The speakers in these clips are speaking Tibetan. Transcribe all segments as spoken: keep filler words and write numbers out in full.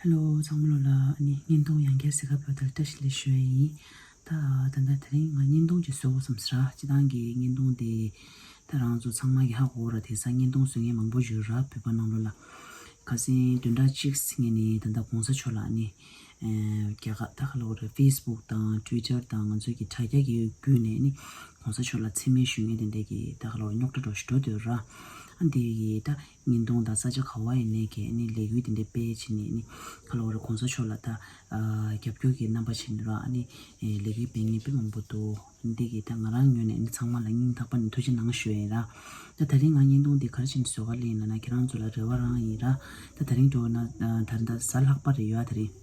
ཧེ་ལོ་ཚང་མ་ལོ་ལ་ཨ་ནི་བརྙན་ཐུང་ཡང་བསྐྱར་གཟིགས་ཀ་ཕེབས་པར་བཀྲ་ཤིས་བདེ་ལེགས་ཞུ་ཡ་ཡིན། ད་ད་ལྟ་དེ་རིང་ང་བརྙན་ཐུང་ཅིག་བཟོ་དགོས་བསམ་སོང་ར། སྤྱིར་བཏང་གི་བརྙན་ཐུང་དེ་ད་རང་ཚོ་ཚང་མ་གི་ཧ་གོ་ར། དེང་སང་བརྙན་ཐུང་བཟོ་མཁན་མང་པོ་ཡོད་ར། བོད་པ་ནང་ལོགས་ལ། ཁ་སང་བདུན་ཕྲག་གཅིག་སྔོན་ནས་ད་ལྟ་གོང་ས་མཆོག་ལ་ཨ་ནི་ཨེ་རྒྱ་གར་ད་ག་ལབ་དགོས་རེད། ཕེ་སི་བུག་དང་ཊུའི་ཊར་དང་ང་ཚོའི་གི་དྲ་རྒྱ་གི་བརྒྱུད་ནས་ཨ་ནི་གོང་ས་མཆོག་ལ་མཚན་སྨད་ཞུ་མཁན་དེ་འདྲ་གི་ད་ག་ལབ་རྙོག་དྲ་འདྲ་ཞིག་འགྲོ་སྡོད་ར། ཨ་འདི་གི་ད་བརྙན་ཐུང་དང་ས་ཆ་ག་བ་ཡིན་ནའི་གི་ཨ་ནི་ལས་འགུལ་དེ་འདྲ་སྤེལ་བྱས་ནས་ཨ་ནི་ག་ལབ་དགོས་རེད། གོང་ས་མཆོག་ལ་ད་ཨ་རྒྱབ་སྐྱོར་གྱི་རྣམ་པ་བྱས་ནས་ར། ཨ་ནི་ཨེ་ལས་འགུལ་སྤེལ་མཁན་དཔེ་མང་པོ་འདུག་འདི་གི་ད་ང་རང་ངོས་ནས་ཨ་ནི་ཚང་མ་ལ་སྙིང་ཐག་པ་ནས་ཐུགས་རྗེ་གནང་ཞུ་ཡ་ཡིན་ར། ད་དེ་རིང་ང་བརྙན་ཐུང་འདི་ག་རེ་བྱས་ནས་བཟོ་ག་སླེབས་ཡིན་ལབ་ན་ཁྱེད་རང་ཚོ་ལ་རེ་བ་རང་ཡིན་ར། ད་དེ་རིང་འགྲོ་ན་ཨ་ད་རིང་ད་གཟའ་ལྷག་པ་རེད་ཡོད་ཨ་དེ་རིང་།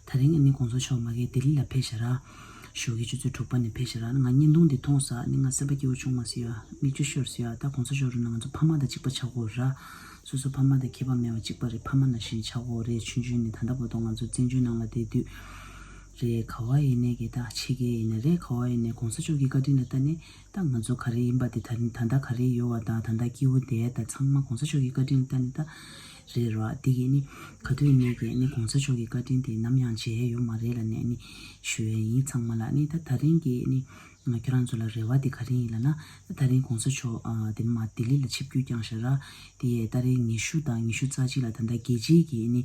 དེ་རིང་ཨ་ནི་གོང་ས་མཆོག་མ་གི་ལྡི་ལི་ལ་ཕེབས་ཤག་ར། ཞོགས་ཀྱི་ཆུ་ཚོད་དྲུག་པ་ནས་ཕེབས་ཤག་ར། ང་བརྙན་ཐུང་འདི་མཐོང་ས་ཨ་ནི་ང་སེམས་པ་སྐྱིད་པོ་བྱུང་མ་སོང་ཡ། མིག་ཆུ་ཤོར་སོང་ཡ། ད་གོང་ས་མཆོག་རེད་ན་ང་ཚོ་ཕ་མ་དང་གཅིག་པ་ཆགས་ཀྱི་ཡོད་ར། སོ་སོ་ཕ་མ་དང་ཁྱད་པར་མེད་པ་གཅིག་པ་རེད། ཕ་མ་ནང་བཞིན་ཆགས་ཀྱི་ཡོད་རེད། ཆུང་ཆུང་ནས་ད་ལྟ་བར་དུ་ང་ཚོ་བཙན་བྱོལ་ནང་ལ་བསྡད་དུས་རེད། ག་བ་ཡིན་ནའི་གི་ད་ཕྱི་རྒྱལ་ཡིན་ནའི་རེད། ག་བ་ཡིན་ནའི་གོང་ས་མཆོག་གི་བཀའ་དྲིན་ལ་ལྟ་ནས་ད་ང་ཚོ་ག་རེ་ཡིན་པ་དེ་ད་ད་ལྟ་ག་རེ་ཡོད་པ་དང་ད་ལྟ་སྐྱིད་པོ་བསྡད་ད་ཚང་མ་གོང་ས་མཆོག་གི་བཀའ་དྲིན་ལ་ལྟ་ནས་ད་རེད་ར། དེ་གི་ནི་ག་དུས་ནས་ཀྱི་ནི་གོང་ས་མཆོག་གི་བཀའ་དྲིན་དེ་ནམ་ཡང་བརྗེད་ཡ་ཡོད་མ་རེད་ལབ་ནས་ནི་ཞུ་ཡ་ཡིན། ཚང་མ་ལ་ནི་ད་ད་རིང་གི་ནི་ང་ཁྱེད་རང་ཚོ་ལ་རེ་བ་དེ་ག་རེ་ཡིན་ལབ་ན། ད་ད་རིང་གོང་ས་མཆོག་ཨ་དེ་མ་ལྡི་ལི་ལ་ཆིབས་བསྒྱུར་བསྐྱངས་ཤག་ར། དེ་ཡས་ད་རིང་ཉི་ཤུ་དང་ཉི་ཤུ་རྩ་གཅིག་ལ་ད་ལྟ་རྒྱལ་སྤྱིའི་གི་ནི་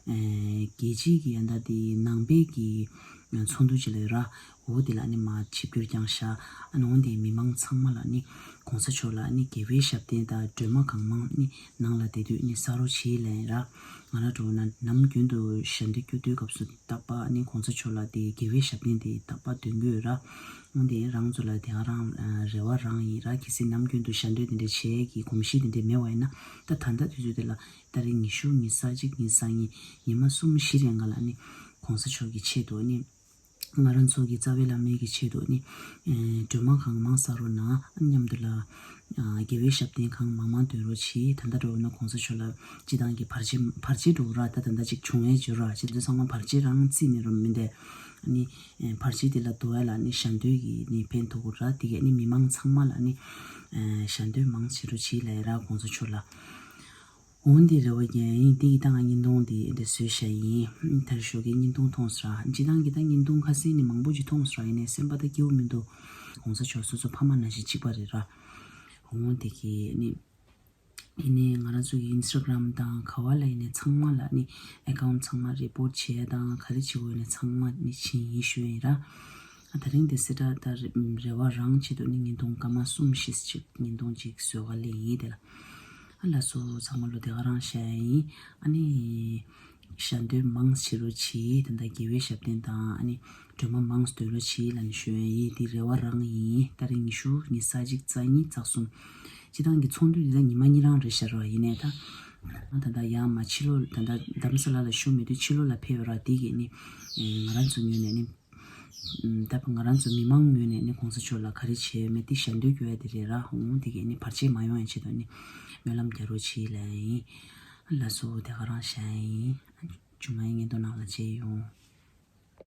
ཨེ་རྒྱལ་སྤྱིའི་གི་ཡ་ད་དེ་ནང་པའི་གི་ཚོགས་འདུ་ཅིག་ལ་ཡོད་ར། འོ་དེ་ལ་ནི་མ་ཆིབས་བསྒྱུར་བསྐྱངས་ཤག་ཨ་ནི་འོ་དེ་མི་མང་ཚང་མ་ལ་ནི་གོང་ས་མཆོག་ལ་ནི་དགེ་བའི་ཞབས་བརྟན་དང་སྒྲོལ་མ་གང་མང་ནི་ནང་ལ་བསྡད་དུས་ནི་བསགས་རོགས་བྱེད་ལབ་ཡིན་ར། ང་རང་འགྲོ་ན་ནམ་རྒྱུན་དུ་ཞལ་འདོན་སྐྱོར་དུས་སྐབས་སུ་རྟག་པར་ནི་གོང་ས་མཆོག་ལ་དེ་དགེ་བའི་ཞབས་བརྟན་དེ་རྟག་པར་འདོན་གྱི་ཡོད་ར། འོ་དེ་རང་ཚོ་ལ་དེ་ག་རང་རེ་བ་རང་ཡིན་ར། གལ་སྲིད་ནམ་རྒྱུན་དུ་ཞལ་འདོན་དེ་འདྲ་བྱེད་ཀྱི་གོམས་གཤིས་དེ་འདྲ་མེད་པ་ཡིན་ན་ད་ད་ལྟ་དུས་ཚོད་དེ་ལ་ད་རིང་ཉི་ཤུ་ཉི་ཤུ་རྩ་གཅིག་ཉི་ཤུ་རྩ་གཉིས་ཉི་མ་གསུམ་བཞི་རིང་ག་ལ་ནི་གོང་ས་མཆོག་གི་ཆེད་དུ་ནི། ང་རང་ཚོ་གི་རྩ་བའི་བླ་མའི་གི་ཆེད་དུ་ནི་ཨེ་སྒྲོལ་མ་གང་མང་བསགས་རོགས་གནང་། མཉམ་དུ་ལ་ཨ་དགེ་བའི་ཞབས་བརྟན་གང་མང་མང་འདོན་རོགས་གྱིས། ད་ལྟ་འགྲོ་ན་གོང་ས་མཆོག་ལ་སྤྱི་བཏང་གི་བར་ཆད་བར་ཆད་འགྲོ་ར། ད་ད་ལྟ་ཅིག་བྱུང་ཡས་བྱོས་ར། ཅི་ཚང་མ་བར་ཆད་རང་རྩིས་ནས་རུ་མི་འདས་ནི་ཨེ་བར་ཆད་དེ་ལ་འདུལ་བ་ལ་ནི་ཞལ་འདོན་གྱི་ནི་ཕན་ཐོགས་ར། དེ་གས་ནི་མི་མང་ཚང་མ་ལ་ནི་ཨེ་ཞལ་འདོན་མང་བྱེད་རོགས་གྱིས་ལབ་ཡ་ར་གོང་ས་མཆོག་ལ། འོན་ཏེ་རེ་བ་རྒྱལ་ཡིན་དེ་ཡི་ད་ང་བརྙན་ཐུང་དེ་འདི་བཟོས་བཞག་ཡིན། ད་རེས་ཞོགས་ཀའི་བརྙན་ཐུང་མཐོང་སོང་ར། སྤྱིར་བཏང་གི་ད་བརྙན་ཐུང་ཁ་སང་ནས་མང་པོ་ཅིག་མཐོང་སོང་ར། ཡིན་ནའི་སེམས་པ་ད་སྐྱིད་པོ་མི་འདུག་གོང་ས་མཆོག་སོ་སོ་ཕ་མ་ནང་བཞིན་གཅིག་པ་རེད་ར། འོན་ཏེ་གི་ནི་ཡིན་ནའི་ང་རང་ཚོ་གི་ཨིན་སི་ཊ་གྷ་རམ་དང་ག་བ་ལ་ཡིན་ནའི་ཚང་མ་ལ་ནི་ཨེ་ཀའུན་ཊི་ཚང་མ་རི་པོར་ཊི་བྱས་དང་ག་རེ་བྱེད་དགོས་ཡིན་ནའི་ཚང་མ་ནི་བྱེད་ཡིན་ཞུ་ཡིན་ར། ཨ་དེ་རིང་དེ་སི་ཏྲ་ད་རེ་རེ་བ་རང་ཆེད་དུ་ནི་བརྙན་ཐུང་སྐར་མ་གསུམ་བཞི་ཅིག་བརྙན་ཐུང་ཅིག་བཟོ་ག་སླེབས་ཡིན་དེ་ལ། ཨ་ལགས་སོ་ཚང་མ་ལོ་དེ་ག་རང་བཤད་ཡིན། ཨ་ནི་ཞལ་འདོན་མང་བྱེད་རོགས་གྱིས། དེ་འདྲ་དགེ་བའི་ཞབས་བརྟན་དང་ཨ་ནི་སྒྲོལ་མ་མང་འདོན་རོགས་གྱིས་ལབ་ནས་ཞུ་ཡ་ཡིན། དེ་རེ་བ་རང་ཡིན། ད་རེས་ཉི་ཤུ་ཉི་ཤུ་རྩ་གཅིག་རྩ་གཉིས་རྩ་གསུམ། སྤྱིར་བཏང་གི་ཚོགས་འདུ་འདི་ད་ཉི་མ་གཉིས་རང་རེད་ཤག་ར། ཡིན་ནའི་ད་ང་ད་ལྟ་ཡར་མར་ཕྱི་ལོགས་ད་ལྟ་རྡ་རམ་ས་ལ་ལ་བཞུགས་མེད་དུས་ཕྱི་ལོགས་ལ་ཕེབས་ཡོད་ར། དེ་གས་ནི་ང་རང་ཚོ་ངོས་ནས་ནི་ད་ང་རང་ཚོ་མི་མང་ངོས་ནས་ནི་གོང་ས་མཆོག་ལ་ག་རེ་བྱས་ཡོད་མེད་དེ་ཞལ་འདོན་སྐྱོར་ཡ་དེ་རེད་ར། འོང་དེ་གས་ནི་བར་ཆད་མ་ཡོང་ཡ་ཆེད་དུ་ནི་སྨོན་ལམ་རྒྱག་རོགས་གྱིས་ལབ་ཡིན། ལགས་སོ་དེ་ག་རང་བཤད་ཡིན། ཇུ་མའི་བརྙན་ཐུང་ནང་ལ་མཇལ་ཡོང་།